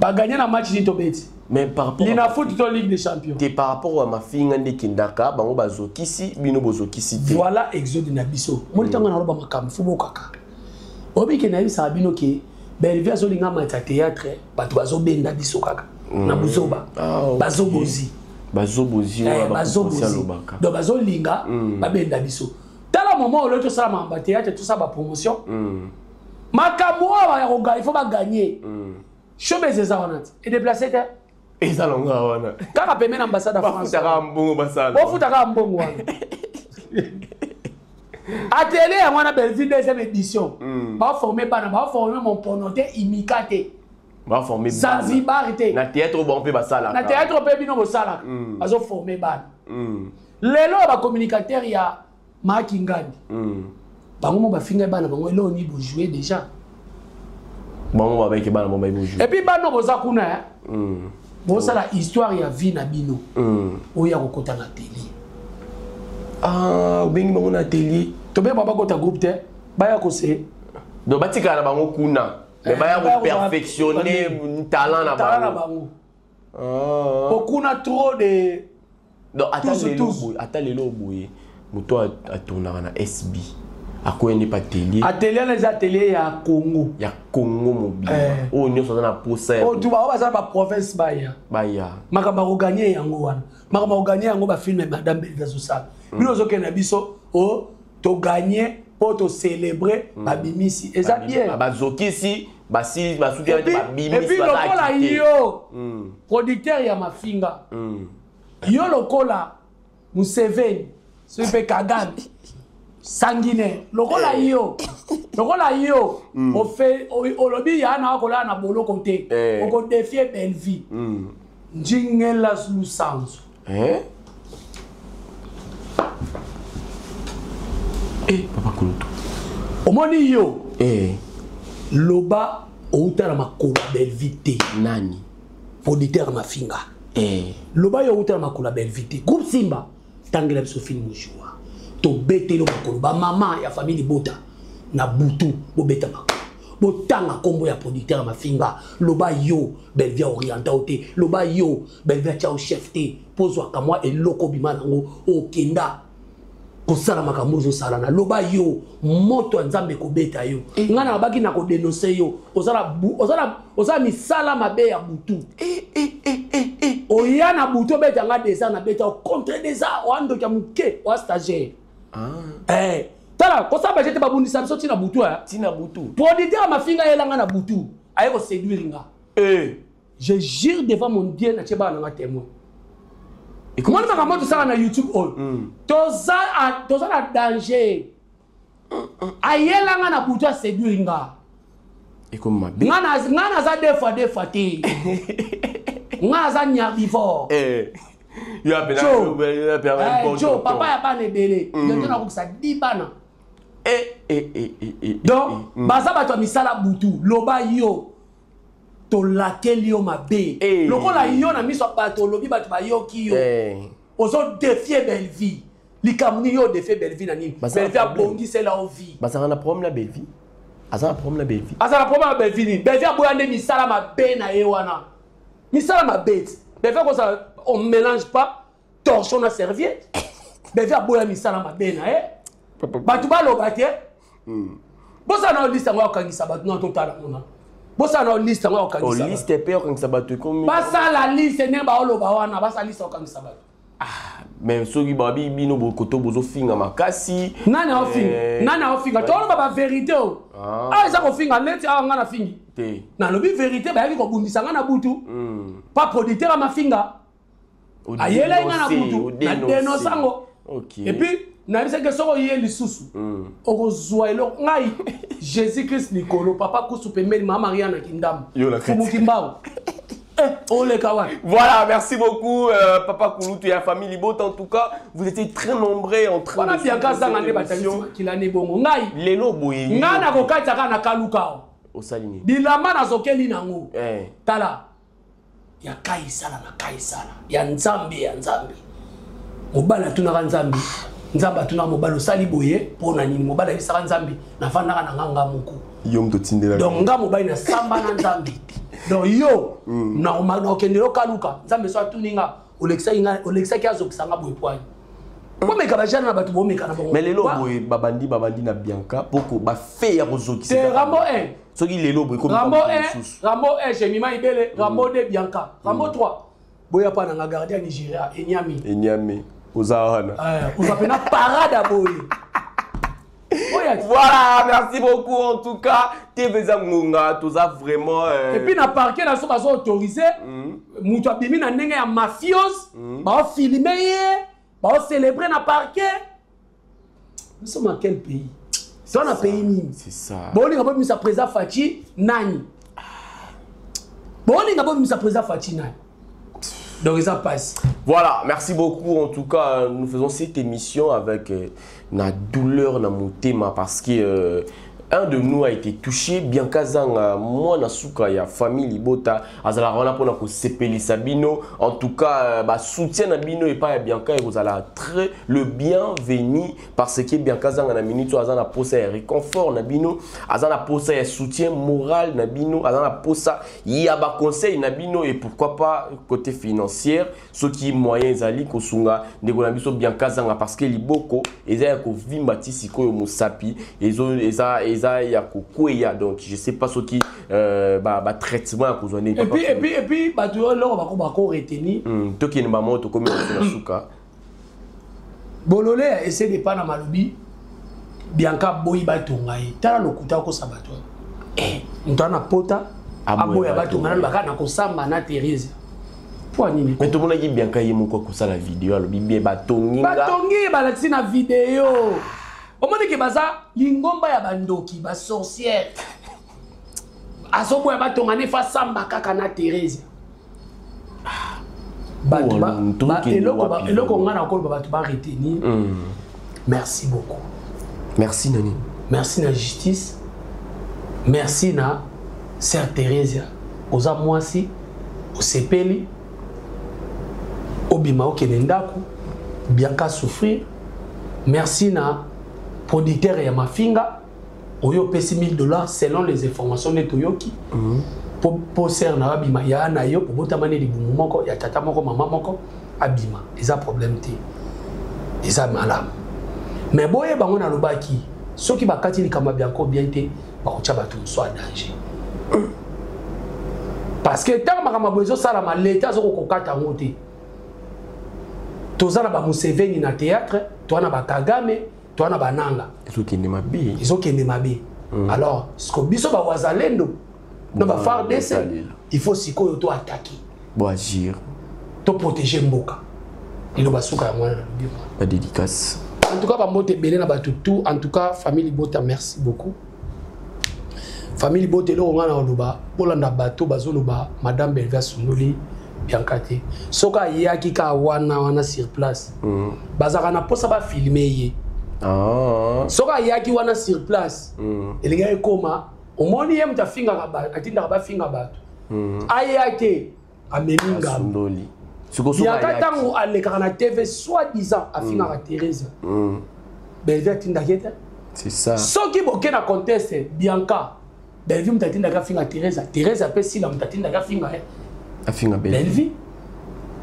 Bagagné na match nini tobeti? Mais par rapport Lina foot to Ligue des champions? Te, par rapport à mafinga nde ekendaka, bango bazokisi bino, bozokisi te. Voilà, exode na biso moni ntango naloba makambo fu bokaka oyebi ke nayebisaka bino ke Belvi azolinga match ya théâtre, bato bazobenda biso kaka na buzoba. Ah, ok. Bazobozi. Bazobozi Eh, oyo bakokosi bazobozi. alobaka. Donc bazolinga babenda biso. Tala moment oyo tosala makambo ya théâtre, tosala bapromotion, makambo oyo ya koga, il faut bagagner. Showbuzz eza wana te, edéplace te. Eza longa wana. Kaka pembeni na ambassade ya France. Bafutaka mbongo basala. Bofuta kaka mbongo wana. Atelier yango wana, Belleville deuxième édition, baforme bana, baforme mompono te, imika te. Baforme. Zanzibar te. Na théâtre bango mpe basalaka. Na théâtre mpe bino bosalaka, bazoforme bana. Lelo bacommunicateur ya Maki Ngandi, bango mo bafingai bana bango, eloko nini bojoue déjà? Bango babaki bana bango bayebi Et puis bana boza kuna, eh, bosala histoire ya vie na bino oyo ya kokota na atelier. Ah, obengi bango na atelier. Tobengi bango bakota groupe te, baya kose. Donc batikala na bango kuna, mais Eh, baya baya koperfectionner talent na talent na bango. Bango. Ah. Po kuna trop de Donc ata Tous, lelo tous. boye, ata lelo boye, moto atournaka na SB akoyende pa atelier. Atelier wana eza atelier ya Congo. Ya Congo mobimba. Eh. Oyo nyonso aza na posa ya Oyo tu bao baza na baprovince baya. Baya. Makambo ya kogagner yango wana, makambo ya kogagner yango, bafilm madame Belvi azosala, bino ozokende na biso o togagner mpo tocélébre, babimisi eza bien. Bazokisi basi basuki wana te. Babimisi. Et puis lokola Baza acquitté. Yo producteur ya mafinga, yo lokola Museveni, soki mpe Kagame sanguinaire, lokola yo, lokola yo olobi ya na akolala na boloko te. Eh. Okodéfier Bellevie njingela lusanzo. Hein? Eh, papa Kulutu. Omoni yo. Eh, Loba outa na makolo ya Bellevie te. Nani? Producteur ya mafinga. Eh, Loba yo outa na makolo ya Bellevie te. Groupe Simba, tangela biso film mojua, tobeteli makolo. Bamama ya famille libota na butu, bobeta makolo, botanga nkombo ya producteur ya mafinga. Loba yo Bellevie orienta o te, loba yo Bellevie atia o chef te, mpo ozwaka mwa eloko obima nango, okenda kosala makambo ozosala na. Loba yo moto ya Nzambe ekobeta yo. Ngai na babaki na kodénoncer yo, oza na misala mabe ya butu. Oya na butu obeta nga desa, na beta contre desa oa ndoki ya moke, oa stagiaire. Ah. Eh, Tala kosala baje te, babundisa biso ntina butu. Ntina butu. Producteur ya mafinga ayelanga na butu, aye koséduire nga. Eh. Je jure devant mon Dieu, natie bana nanga témoin. Moni makambo tosala na YouTube oyo, toza na danger. Ayelanga na butu, aséduire nga. Ekomi mabe. Nga naza deux fois deux fois te, nga naza nyarbivore. Eh. Jo papa ya bana ebele, bientôt nakokisa 10 bana. Donc baza bato ya misala butu. Loba yo tolakeli yo mabe lokola yo na miso ya bato, olobi bato bayoki yo, ozodéfier Bellevie. Likambo nini yo odéfier Bellevie na nini? Bellevie abongisela yo vie. Bazalaka na problème na Bellevie, aza na problème na Bellevie. Aza na problème na Bellevie nini? Bellevie aboya nde misala mabe na ye wana, misala mabe ti Bellevie akozala. On mélange pas torchon na serviette. Bellevie aboya misala mabe na ye, bato baloba te. Bosala na liste yango ya kokangisa bato na totala mona. Bosala na liste yango ya kokangisa. Liste mpe ya kokangisa bato ekomi. Basala liste ndenge baoloba wana, basala liste ya kokangisa bato. Ah, mais soki babi bino bokoto bozofinga makasi. Nani aofinga? Nani aofinga? Toloba bavérité o. Awa eza kofinga neti awa nga na fingi te. Nalobi vérité, bayaki kobundisa nga na butu pa producteur ya mafinga, ayelai nga na butu, na dénonce yango. Et puis nayebisaki soki oye lisusu, okozwa eloko ngai Jésus Christ likolo, papa kusu pembeni, mama Maria na kindambo, fumuki mbao. Eh, oleka wapi? Voilà, merci beaucoup, Papa Kouloutou et la famille Libota. En tout cas, vous étiez très nombreux en train de. Bianca zanga nde batangisi makila ne bongo ngai. Lelo boye. Ngai nakokatisa kaka na kaluka. Osali nini? Bilamba nazokeli nango. Tala ya kaisala na kaisala, ya Nzambe ya Nzambe. Mobali atunaka Nzambe, Nzambe atunaka mobali: osali boye mpo na nini? Mobali ayebisaka Nzambe: navandaka na nga nga moko. Yo moto otindelaka. Donc nga mobali nasamba na Nzambe. Donc yo nakokende yokaluka Nzambe so atuni nga: olekisaki azokisa nga boye poani bomeka bajane na bato bomeka na bango. Mais lelo boye babandi na Bianca poko bafe ya kozokisa. Te, Rambo 1. Soki lelo boye. Rambo 1, Rambo 1 Jemima Ibele, Rambo 2 Bianca, Rambo 3 boya mpa nanga gardien Nigeria Enyami. Enyami oza wana. Oza mpena parade ya boye. Voilà, merci beaucoup en tout cas. TV Ngonga, toza vraiment. Et puis na parquet na so bazo autorisé, mutu abimi na ndenge ya mafiose, ba filmer ye, ba célébrer na parquet. Nous sommes dans quel pays? C'est un pays nini? C'est ça. Bolinga bobimisa président Fatshi nani? Bolinga bobimisa président Fatshi nani? Donc ça passe. Voilà, merci beaucoup. En tout cas, nous faisons cette émission avec la douleur na motema parce que un de nous a été touché. Bianca Zanga, mwana suka ya famille Libota, azala wana pona ko sepelisa bino. En tout cas, bah, soutien na bino et pas ya Bianca et kozala très le bienvenu parce que Bianca Zanga na minute azana posa ya réconfort na bino, azana posa ya soutien moral na bino, azana posa ya ba conseil na bino et pourquoi pas côté financier, ce qui moyen ezali kosunga ndeko na biso Bianca Zanga parce que liboko eza ya kovimba ti sikoyo, mosapi ezo eza eza ya kokweya. Donc je sais pas soki ba traitement ya kozwa ndenge. Et puis bato oyo eloko bako retenir. Tokende bamo, tokomi na suka. Bolole ya ese de pana malobi Bianca boyi batonga ye. Tala lokuta, okosa bato wana. Moto ana pota aboya batonga nano baka na kosamba na Therese mpo nini? Mais tomonaki Bianca ye moko akosala video, alobi bien batongi nga. Batongi ye, balakisi na video. Omoni ke baza lingomba ya bandoki, basorcière. Azoboya batonga ne fa samba kaka na Therese. Bato eloko nga na koloba, bato baretenir. Merci beaucoup. Merci nani? Merci na justice, merci na sœur Thérésia. Oza mwasi, osepeli obima okende ndako, Bianca souffrir. Merci na producteur ya mafinga oyo opesi 1000 $ selon les informations nde toyoki po sœur na abima ya na yo, obotama ne libumu moko ya tata moko, mama moko, abima eza problème te, eza malamu. Mais boyeba ngo, nalobaki soki bakati likambo ya Bianco bien te, bakotya bato mosusu ya danger parce que ntango makambo boye ezosalama, leta azokokokata yango te. Toza na bamuseveni na théâtre, toza na bakagame. Toza na bananga. Ezokende mabe. Ezokende mabe. Alors siko biso bawazalendo na ba FARDC, il faut sikoyo to attaquer. Bo agir. To protéger mboka. Liloba suka yango wana nalobi wana. Ba dédicace. En tout cas, bambote ebele na bato tout. En tout cas, famille Libota, merci beaucoup. Famille Libota, eloko ngai na koloba, bolanda bato bazoloba madame Belvi asundoli Bianca te. Soki ayaki kaka wana wana sur place, bazalaka na mposa bafilme ye. Soki ayaki wana sur place, elingaki ekoma omoni ye moto afingaka bato, atindaka bafinga bato. Aya te, amemi ngambo. Asundoli. Bianca, ntango alekaka na TV, soit disant afingaka Thérèse, Belvi atindaki ye te. C'est ça. Soki boke na conteste Bianca, Belvi moto atindaki afinga Thérèse. Thérèse ape Sila moto atindaki afinga ye. Afinga Belvi. Belvi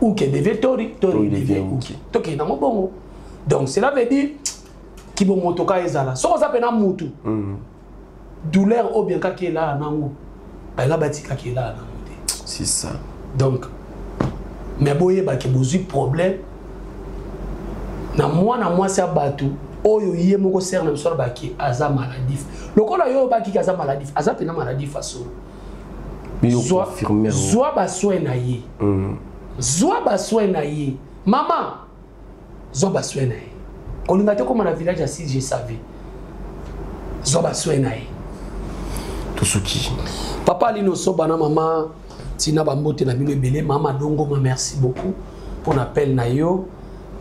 uke devient tori tori. Tori devient devient uke. Uke. Tokende nango bongo. Donc cela veut dire kibomoto ka ezala soki oza mpena mutu, douleur oyo Bianca ki elala nango, balinga batikaki elala nango te. C'est ça. Donc mais boyebaki bozwi problème na mwana mwasi ya bato oyo ye moko sere na biso alobaki aza maladif. Lokola yo oyobaki aza maladif, aza mpena maladif asolo. Mais yo confirmer yango. Zwa basoin na ye. Zwa basoin na ye, mama, zwa basoin na ye. Kolinga te koma na village ya si je savais. Zwa basoin na ye. Tosuki. Papa Alino Soba na mama Tina, bambote na bino ebele. Mama Dongoma, merci beaucoup pour l'appel na yo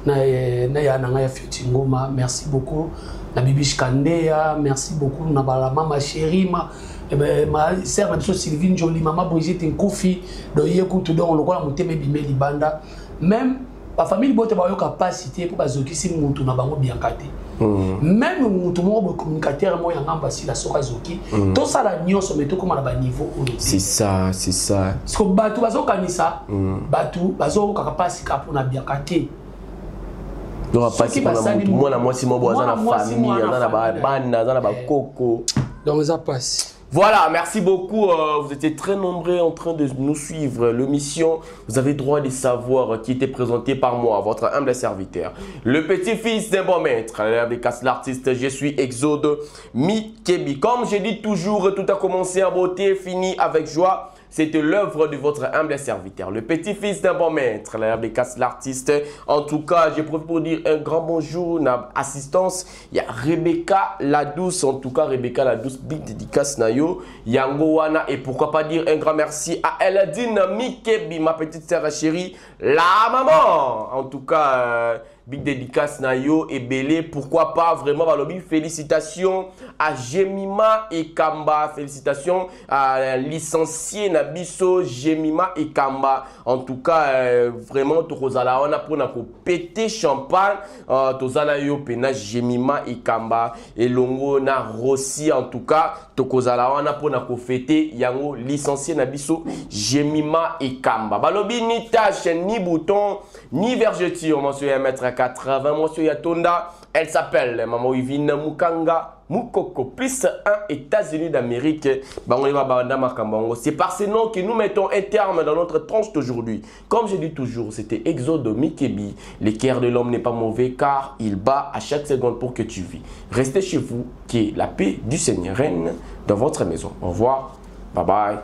na ya na ngai ya Fioti Ngoma, merci beaucoup. Na Bibish Kandea, merci beaucoup. Na bala mama chérie, ma, eh ben, ma sœur na biso Sylvie Njoli, mama Brigitte Nkufi, do ye kutu donc lokola motema ebime libanda. Même bafamille bote bayoka pasi te mpo bazokisi mutu na bango Bianca te. Même mutu moko boye, communicateur moko ya ngambo asila, soki azoki, tosala nyonso, mais tokóma na baniveau oyo te. C'est ça, c'est ça. Parce que bato bazokanisa, bato bazokokaka mpasi kaka mpona Bianca te. Donc apasi Soki mpona basali mutu mwana mwasi moko aza na mwana mwasi famille, mwana aza na famille. bana, aza na bakoko. Donc eza mpasi. Voilà, merci beaucoup. Vous étiez très nombreux en train de nous suivre. L'émission, vous avez droit de savoir, qui était présentée par moi, votre humble serviteur. Le petit-fils d'un bon maître, l'élève des casse l'artiste, je suis Exode Mikebi. Comme je dis toujours, tout a commencé en beauté, fini avec joie. C'était l'œuvre de votre humble serviteur, le petit-fils d'un bon maître, l'élève des casse l'artiste. En tout cas, je profite pour dire un grand bonjour na assistance. Il y a Rebecca la douce, en tout cas Rebecca la douce, big dédicace na yo, Yango Wana, et pourquoi pas dire un grand merci à Eladine Mikebi, ma petite sœur chérie, la maman. En tout cas, big dédicace na yo et Belé, pourquoi pas vraiment balobi félicitations à Jemima Ekamba, félicitations à licencié na biso Jemima Ekamba. En tout cas, vraiment tokozala wana pona ko péter champagne, tozala yo pena Jemima Ekamba elongo na Rossi. En tout cas tokozala wana pona ko fêter yango licencié na biso Jemima Ekamba. Balobi ni tache ni bouton ni vergeture, monsieur 1m80, monsieur Yatonda, elle s'appelle Maman Wivine Mukanga Mukoko, plus 1 États-Unis d'Amérique. Bango ba banda makambango. C'est par ces noms que nous mettons un terme dans notre tranche d'aujourd'hui. Comme je dis toujours, c'était Exode Mikebi. L'équerre de l'homme n'est pas mauvais car il bat à chaque seconde pour que tu vis. Restez chez vous, que la paix du Seigneur règne dans votre maison. Au revoir. Bye bye.